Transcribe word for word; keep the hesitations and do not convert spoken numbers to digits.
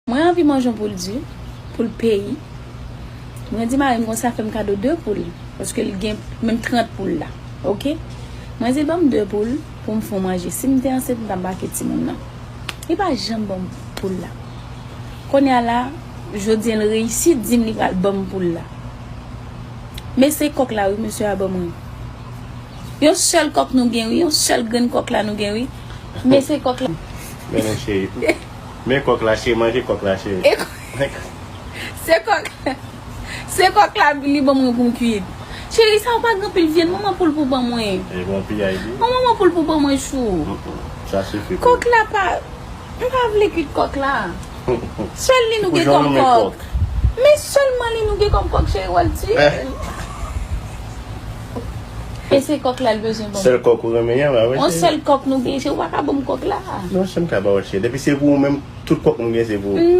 Mwen anvi manje yon poul di, poul peyi. Mwen di mari m konsa fè m kado de poul, paske l gen menm trant poul la. Oke? Mwen di l ban m de poul pou m fè w manje. Si m te ansent, m t ap make timoun nan. Li pa janm ban m poul la. Kounye a la, jodi a l reyisi di m li pral ban m poul la. Men se kòk la wi, mesye a ban mwen. Yon sèl kòk nou gen wi, yon sèl grenn kòk la nou gen wi. Men se kòk la. Men men cheri. Men kòk la, cheri, manje kòk la, cheri. E kò- Se kòk la. Se kòk la li ban mwen pou m kuit. Cheri, sa yo pa gen anpil vyann. Manman poul pou ban mwen. E bon piyay li. Manman poul pou ban mwen chou. Sa sifi. Kòk la pa. M pa vle kuit kòk la. Sèl li nou gen kòm kòk. Men sèlman li nou gen kòm kòk, cheri, w al tiye. E se kòk la l bezwen ban mwen. Sèl kòk ou renmen an, ba wè. On sèl kòk nou gen, cheri, w pa ka ban m kòk la. Non, cheri, m ka ba w, cheri. Depi se pou ou menm, tout kòk m gen se pou ou.